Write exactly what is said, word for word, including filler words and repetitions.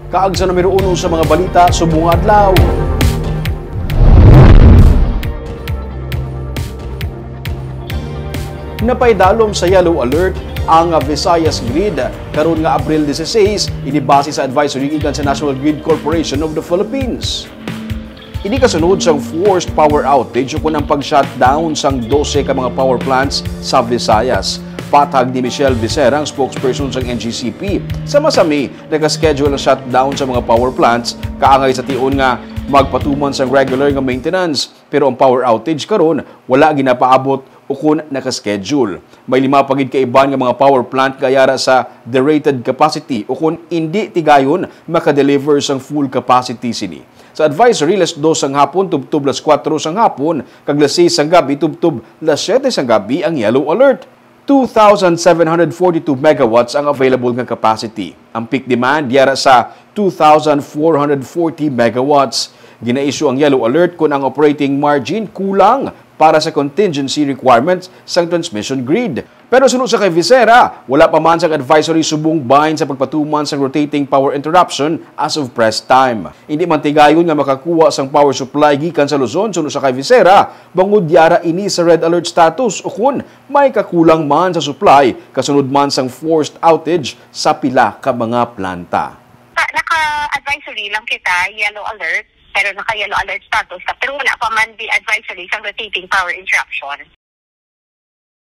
Kaag sa numero uno sa mga balita subong nga adlaw. Napaidalom sa yellow alert ang Visayas Grid karon nga Abril dieciséis, ini base sa advisory gikan sa National Grid Corporation of the Philippines. Ini kasunod sang forced power outage ukon ang pag-shutdown sang dose ka mga power plants sa Visayas. Patag ni Michelle Becerra, ang spokesperson sang N G C P. Sa masami, naka-schedule ang shutdown sa mga power plants kaangay sa tion nga magpatuman sang regular nga maintenance. Pero ang power outage karon wala ginapaabot ukon naka-schedule. May lima pa gid ka iban nga mga power plant nga yara sa derated capacity ukon indi tigayon maka-deliver sang full capacity sini. Sa advisory, las dos sang hapon tubtob las kuwatro sang hapon kag las seis sang gabi tubtob las siyete sang gabi ang yellow alert. Two thousand seven hundred forty-two megawatts ang available nga capacity. Ang peak demand yara sa two thousand four hundred forty megawatts. Gina-issue ang yellow alert kon ang operating margin kulang para sa contingency requirements sang transmission grid. Pero suno sa kay Visera, wala pa man sang advisory subong bahin sa pagpatuman sang rotating power interruption as of press time. Hindi man tigayon nga makakuha sang power supply gikan sa Luzon suno sa kay Visera, bangod yara ini sa red alert status ukon may kakulang man sa supply kasunod man sang forced outage sa pila ka mga planta. Pa- naka-advisory lang kita, yellow alert, pero naka-yellow alert status ka, pero wala pa man di advisory sa rotating power interruption.